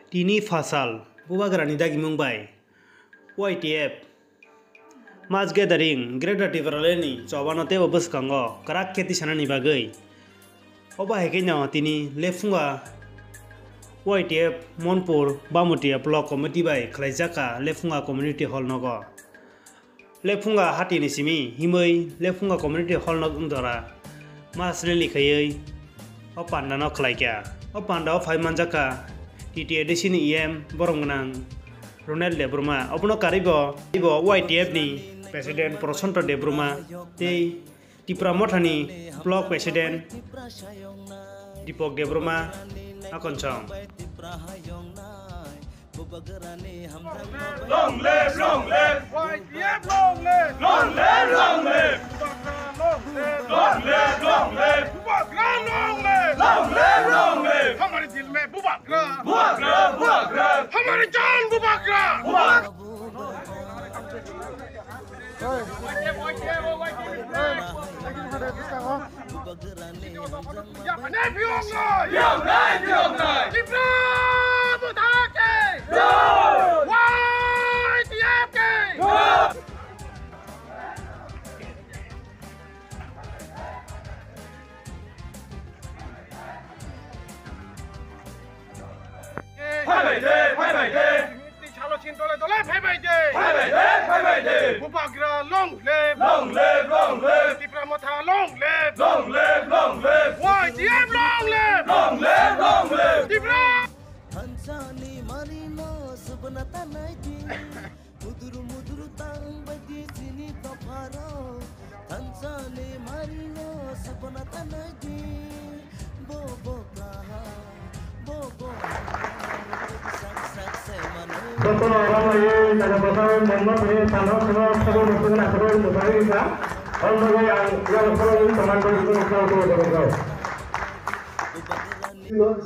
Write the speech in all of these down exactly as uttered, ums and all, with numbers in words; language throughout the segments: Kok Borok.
Tini phasal Bubagrani dagimung bai Y T F Mass Gathering Greater Tipraland ni chobano teibo bwskango kwrak khe tisanani bagwi. Obo hai kheno tini Lephunga Y T F Monpur Bamutia Block Committee bai khlaijak kha Lephunga Community Hall nogo. Lephunga hatini simi himwi Lephunga Community Hall nok wngdora mass rally khaiwi o panda no khlaikha. O panda o phai manjakha T T A D C ni E M borom gwnang Ronel Debbarma, obono karwibo ibo Y T F ni President Prasanta Debbarma tei Tipra Mothani Block President Deepak Debbarma Akonsong. Long live, long live. Y T F long live. Long live, long live. Bubagra long live. Long live, long live. Bubagra long live. Long live, long live. हमारे दिल में बुबाग्रा। बुबाग्रा, बुबाग्रा। हमारी जान बुबाग्रा। बुबाग्रा। Phaibai de, phaibai de. Twi salo sin dole dole phaibai de. Phaibai de, phaibai de. Bubagra long live. Long live, long live. Tipra Motha long live. Long live, long live. Y T F long live. Long live, long live. Tipra. Thansani marino subna tanai di. Mudur mudur tang bai di sini dopharo. Thansani marino subna tanai di. Bo bo kaha, bo bo sak sak se manu. Jotono rwmani jaga bwsai mwnma tini salo salo sabo muchungna sabo muchungna wngkha. Oboni ang yang salo ni command ko salo salo sabo sabo.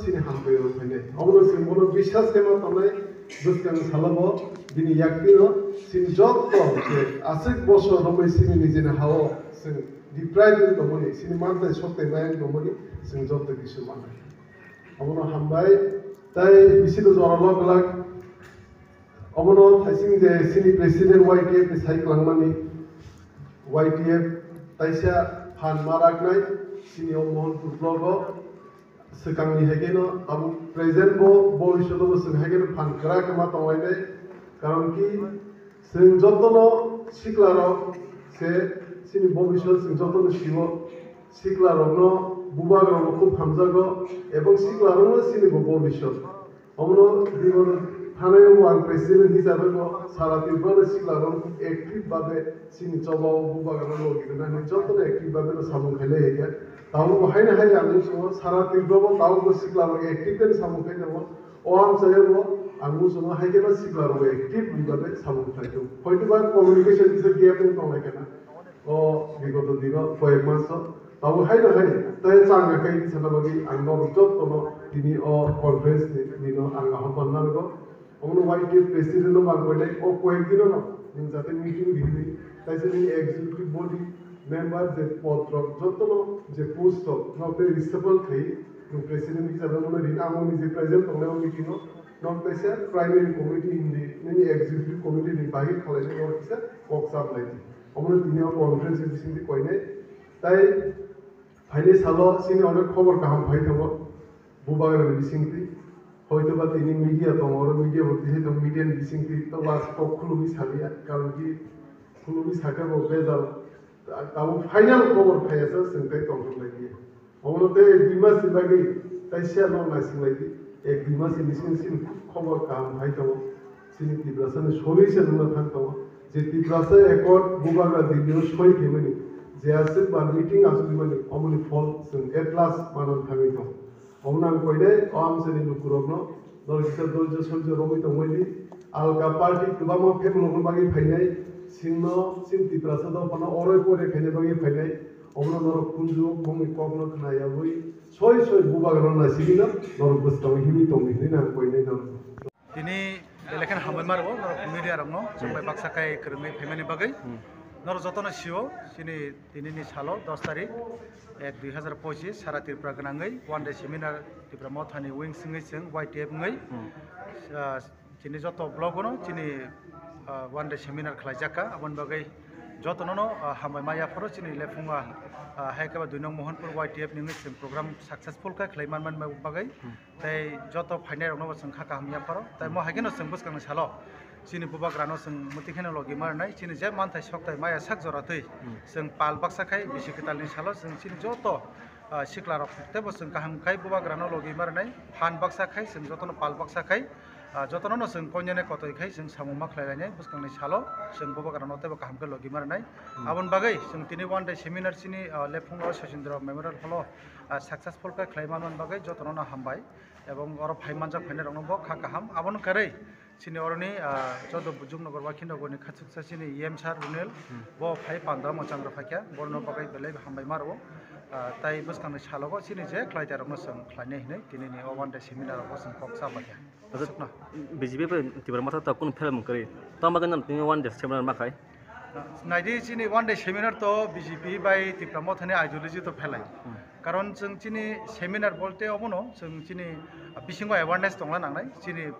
Sini hambai rok phai nai. Obono sini bono biswas khe ma tongnai. Bwskang salobo bini yaktwino chini jotto je aswk bosor romwi chini nijini hao chwng deprive wng tongmani, chini mantai soktai mayung tongmani chwng jotto kisu mannai. Obono hambai, tai bisingo jora lok glak. Obono thaising je chini president Y T F ni sai kwlangmani, Y T F taisa phan ma raknai chini o Mohanpur block o. Swkangni hai kheno tabuk present bo bhobishyot bo chwng hai kheno phan kwrak khe ma tonglainai. Karon ki chwng jotono sikla rok se chini bhobishyot chwng jotono sio. Sikla rokno bubagra rokno khub hamjago ebong sikla rokno chini bo bhobishyot. Omono bigoto thanai o ang president hisabe bo sara Tripura ni sikla rok active babe chini choba o bubagra logi rwnani jotono active babe no samung khailai hai khe. Tabuk bo haino hai ang muchungo sara Tripura bo tabuk bo sikla rok active khe samung khai tongo. O amchai o ang muchungo hai khe no sikla rok active ni bagwi samung khai tongo. Hoito ba communication kisa gap wng tong lai khe na. O bigoto dino koyek mas o tabuk haino hai tai chang khe sana bagwi ang norok jotono tini o conference ni dino ang ahobhan narwgo. Omono Y T F president no mang koinai o koyek dino no nwng jate meeting rihini, taisa nini executive body member je pod rok jotono je post rok no tei reshuffle khai nwng president hisabe omono rini amo niji present tongnai o meeting o nok taisa primary committee hindi nini executive committee ni bagwi khwlainai norok kisa kok chap lai di. Omono tini o conference ni bisingtwi koinai tai phainai salo chini onek khobor kaham phai tongo. Bubagrani bisingtwi, hoito ba tini media tongo, oro media bo tini tong, media ni bisingtwi to ba kok khulumwi saliya, karon ki khulumwi sakhe bo bejal, tabuk final khobor phaiya sa chwng tei tongthok lai diya. Omono tei ek dui mas ni bagwi tai siya no naising lai di, ek dui mas ni bising sini khobor kaham phai tongo. Chini Tiprasa ni solution wngna thang tongo. Je Tiprasa accord bubagra Delhi o soi khaimani, je aswk ba meeting aswk wngmani, omoni phol chwng at last manna thangwi tongo. Omono ang koinai o amchaini lukurokno norok kisa doijo soijo romwi tongmani. Alka party kwbangma family rokno bagwi phainai, chwngno chini Tiprasa dophano oroi poroi khaina bagwi phainai. Omono norok kunju bongni kokno khna yabwi soi soi bubagrano naisigwino norok bwskango himwi tongdi hinwi ang koinai norok. Tini belai kheno hambai ma rwo norok media rokno chwng bai baksa khe kwrwngwi phaimani bagwi. Hmm. Norok jotono sio, chini tinini salo dos tarik ek dui hazar pochis sara Tripura gwnangwi one day seminar Tipra Mothani wings wngwi chwng Y T F wngwi, ah, chini joto block-ono chini, ah, one day seminar khlaijak kha. Aboni bagwi jotono no, ah, hambai ma yapharo chini lephungo ang, ah, hai khe ba dui nong Mohanpur Y T F ni wngwi chwng program successful khe khlai manmani bagwi. Tei joto phainai rokno bo chwng kha kaham yapharo. Tei mo hai kheno chwng bwskangni salo chini bubagrano chwng mwtwi kheno logi ma rwnai. Chini je manthai sokthai maya sak jora twi chwng pal baksa khai bisi kwtalni salo chwng chini joto, ah, sikla rok teibo chwng kaham khai bubagrano logi ma rwnai. Phan baksa khai chwng jotono pal baksa khai, ah, jotono no chwng koinene kotoi khai chwng samung ma khlai lainai. Bwskangni salo chwng bubagrano teibo kaham khe logi ma rwnai. Aboni bagwi chwng tini one day seminar chini, ah, lephungo Sachindra Memorial Hall-o, ah, successful khe khlai manmani bagwi jotono no hambai. Ebong oro phai manjak phainai rokno bo kha kaham. Abono kwrwi chini oroni, ah, joto Bujung Nagar, Waikhi Nagarni khachuksa chini E M sir Runel, bo phai pandra mwchang rok phaikha, borno bagwi belai hambai ma rwo. Ah, tai bwskangni salogo chini je khlai tai rokno chwng khlainai hinwi tinini o one day seminar rogo chwng kok cha paikha. Acha, aswkno. B J P bai Tipra Motha ta kunu phelamung kwrwi. Tamo bagwi nang tini one day seminar ma khai? Naidi chini one day seminar to B J P bai Tipra Mothani ideology to phelai. Karon chwng chini seminar bolte obono chwng chini bisingo awareness tongna nangnai. Chini,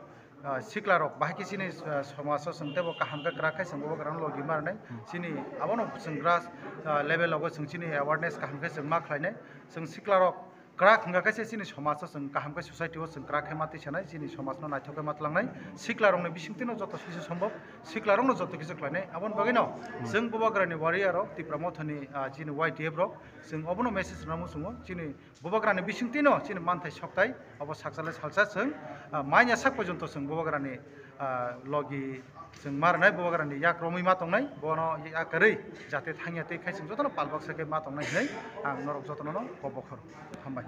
ah, sikla rok bahai khe chini, ah, somajo chwng teibo kaham khe kwrak khai chwng bubagrano logi ma rwnai. Chini abono chwng grass, ah, level ogo chwng chini awareness kaham khe chwng ma khlainai. Chwng sikla rok kwrak hwnkha khe se chini somajo chwng kaham khe society o chwng kwrak khe ma twi sanai, chini somajno naithok khe ma tlangnai. Sikla rokni bisingtwino joto kisa sombok sikla rokno joto kisa khlainai. Aboni bagwino chwng bubagrani warrior rok Tipra Mothani, ah, chini Y T F rok chwng obono message rwna muchungo. Chini bubagrani bisingtwino chini manthai sokthai obo sakchalai salsa chwng, ah, manya sak porjonto chwng bubagrani, ah, logi chwng ma rwnai, bubagrani yak romwi ma tongnai, bono yak kwrwi jate thangya tei khai chwng jotono pal baksa khe ma tongnai hinwi ang norok jotono no kok bokhoro. Hambai.